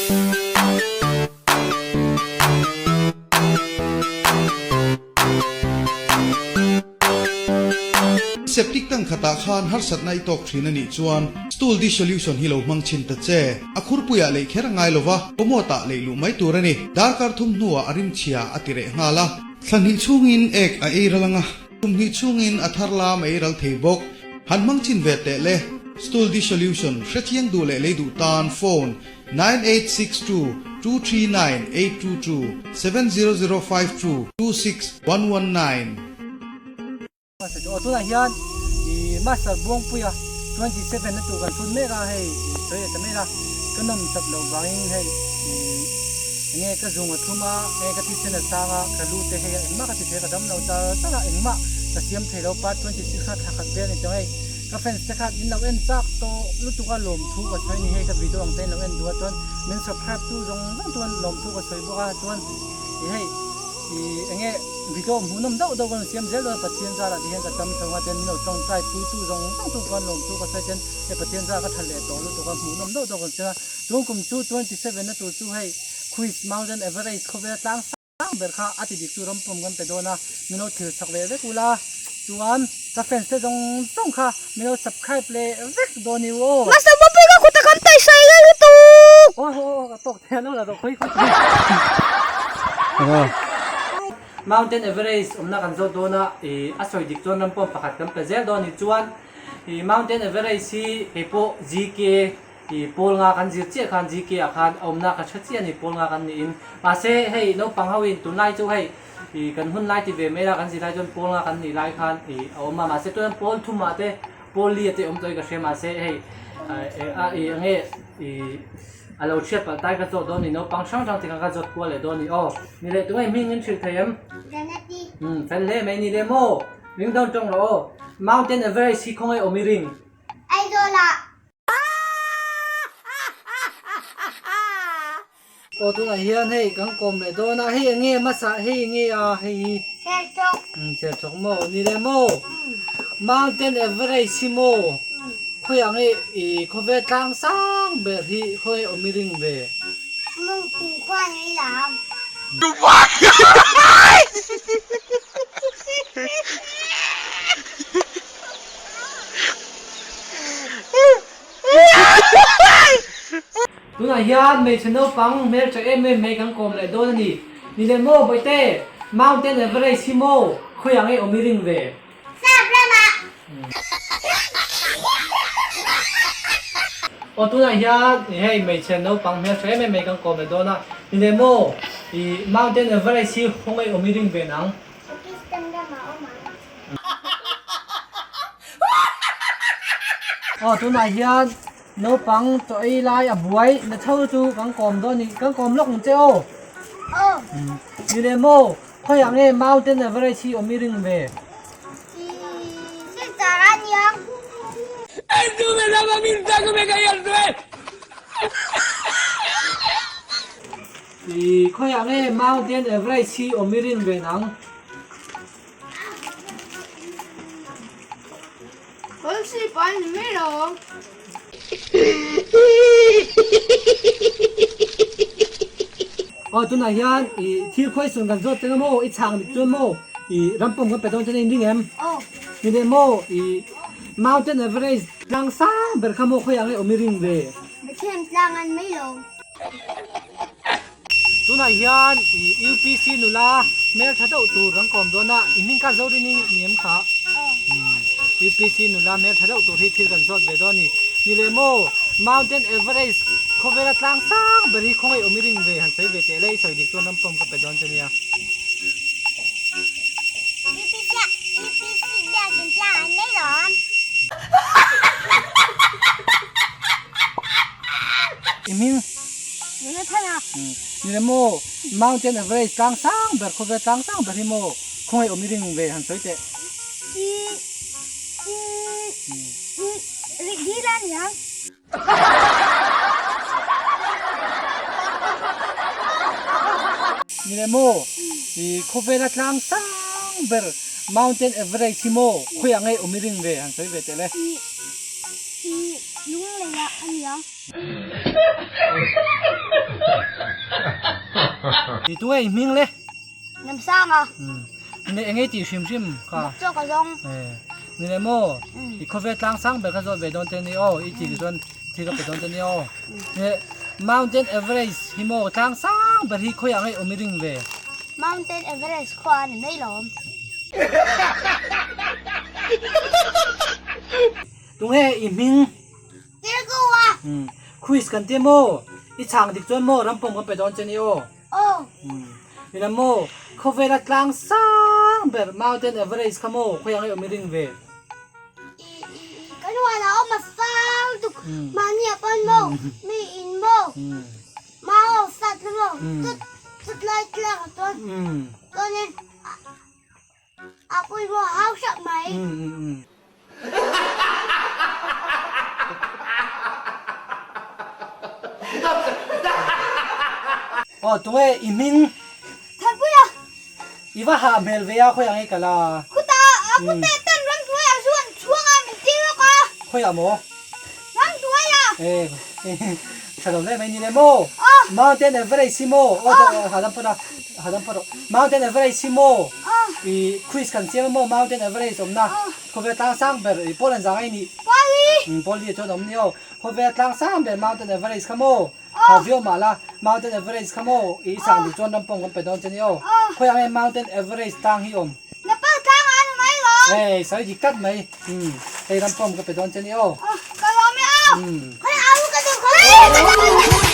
Septic tank khatah khan harsatna i tawk thin a nih chuan stool dissolution hi lo hmang chhin ta che. A khurpuiah leih kher a ngai lova, commode ah leih luh mai tur a ni. Darkar thum hnuah a rimchhia a ti reh nghal a. Thla hnih chhungin ek a ei ral ang a, kum hnih chhungin a thar lam a ei ral thei bawk. Han hmang chhin ve teh le. Stool dissolution hrechiang duh leh lei duh tan phone 9862 239 822 70052 26119. Aw tunah hian i Master Buangpuia 27 na tur kan chhun mek a hei i sawi leh ta mai la ka nawm chak loh vangin hei i enge ka zung a thum a enge ka thisen a sang a ka lu te hei a engmah ka ti thei a ka dam lo char char a engmah ka siam thei lo part 26 kha thla khat vel a ni tawh hei ka fans te khan in lo en chak tawh lutuk a lawmthu ka sawi a ni hei ka video ang te in lo en duh a chuan min subscribe tu zawng zawng chuan lawmthu ka sawi bawk a chuan i hei I enge video hmuhnawm deuh deuh kan siam zel dawn a Pathian zarah ti hian ka tam chho nga ten min lo tawngtai pui tu zawng zawng tu chuan lawm tu ka sawi ten hei Pathian zar ka tha leh tawh lutuk a hmuhnawm deuh deuh kan siam a tun kum chu 27 na tur chu hei Quiz Mountain Everest khawvel tlang sang ber kha a ti dik chu rampum kan pe dawn a min lo thlir chak ve vek ula chuan ka fans te zawng zawng kha min lo subscribe leh vek dawn i u aw. Master Bawpui ka kut a kan taih sawi reng lutuk. Aw aw aw ka tawk thei a lo la rawh khawi khawi. Mountain Everest awmna kan zawt dawn a, ih a sawi dik chuan ram pawm pakhat kan pe zel dawn a ni chuan ih Mountain Everest hi kei pawh GK ih pawl nga kan zir chiah khan GK ah khan a awmna ka hre chiah a ni pawl nga kan niin mahse hei naupang ho in tunlai chu hei ih kan hun lai ti ve mai la kan zir lai chuan pawl nga kan nih lai khan ih a awm a mahse tunah pawl thum ah te pawl li ah te awm tawh in ka hria mahse hei a ih enge ih A lo hriat palh tai ka zawt dawn ni naupang hrang hrang tikah ka zawt kual leh dawn ni aw. Ni leh tunge hming in hrilh thei em? Janati. Umm fel hle mai ni le maw? Ring dawn tawng rawh aw. Mountain Everest hi khawngaih awm i ring? Aizawl ah. Aw tunah hian hei kan kawm leh dawn a, hei enge hmasa hei enge a hei hi? Serchawk. Umm serchawk maw ni le maw? Mountain Everest hi maw? Khawiah nge i khawvel tlang sang ber hi khawi awm i ring ve? Mungpui khuan i lam. Tunah hian hmeichhe naupang hmeltha em em mai kan kawm leh dawn a ni. Ni leh maw Bawihte? Mountain Everest hi maw khawiah nge awm i ring ve? Sap ramah. Aw tunah hian hei hmeichhe naupang hmeltha em em mai kan kawm leh dawn a, ni leh maw i Mountain Everest hi khawngaih awm i ring ve nang? Pakistan ramah awm ang. Aw tunah hian naupang chaw ei lai a buai na chho chu kan kawm dawn a ni, kan kawm lawk ang che aw. Aw. Ni leh maw Khawiah nge Mountain Everest hi awm i ring ve? I khawiah nge Mountain Everest hi awm i ring ve nang? Aw tunah hian i thil khawi sun kan zawt cheng a maw i chhang dik chuan maw i rampum kan pe dawn chuan a inring em? Ni leh maw i Mountain Everest tlang sang ber kha maw khawiah nge awm i ring ve? Tunah hian i UPC nula hmeltha deuh tur kan kawm dawn a, i hming kha Zorini ni em kha? UPC nula hmeltha deuh tur hi thil kan zawt ve dawn a ni. Ni leh maw, Mountain Everest khawvela tlang sang ber hi khawngaih awm i ring ve han sawi ve teh le, i sawi dik chuan ram pawm ka pe dawn che nia. UPC UPC biakin tlang an nei lawm. I hming? Nula thana. Ni le maw, Mountain Everest tlang sang ber, khawvel tlang sang ber hi maw khawngaih awm i ring ve han sawi teh. I i i rik dil a niang. Ni le maw, i khawvela tlang sang ber Mountain Everest hi maw khawiah nge awm i ring ve han sawi ve teh le. I i lung leiah a niang. I tunge i hming le? Namsanga. Ni eng ei tih hrim hrim kha. Buk chaw ka zawng. Ni le maw? I khawvel tlang sang ber kha zawt ve dawn te ni aw. I tih chuan thil ka pe dawn te ni aw. Ni Mountain Everest hi maw tlang sang ber hi khawiah nge awm i ring ve? Mountain Everest khua a ni mai lawm. Tunge i hming? Tirgu a. Quiz kan tia maw? I chhang dik chuan maw rampawm kan pe dawn che ni aw. Aw. Ila maw khawvela tlang sang ber Mountain Everest kha maw khawiah nge awm i ring ve? I i i ka nual a awm a sang tuk mahni ah pawn maw mi in maw mau a sat na maw chut chut lai tlang ah chuan chuanin a pawimawh hau hrap mai. Aw tunge i hming? Thanpuia. I va hah hmel ve a khawiah nge kal a? Khutah a pute ten ramhnuaiah zu an chhuang a min ti lawk a. Khawiah maw? Ramhnuaiah. E tha lo hle mai ni le maw? Aw. Mountain Everest hi maw? Aw hahdam phawt a hahdam phawt rawh. Mountain Everest hi maw? Aw. I quiz kan siam a maw Mountain Everest awmna khawvel tlang sang ber i Poland zang ai nih. Pali. Pali ah chuan awm ni aw. Khawvel tlang sang ber Mountain Everest kha maw? Hau viau mah la Mountain Everest kha maw i sang duh chuan rampawng kan pe dawn che ni aw. Khawiah nge Mountain Everest tlang hi awm? Nepal tlang ah an awm ai lo. Hei sawi dik tlat mai. Hei rampawng ka pe dawn che ni aw. Ka lawm e aw. Khawiah au ka duh khawiah.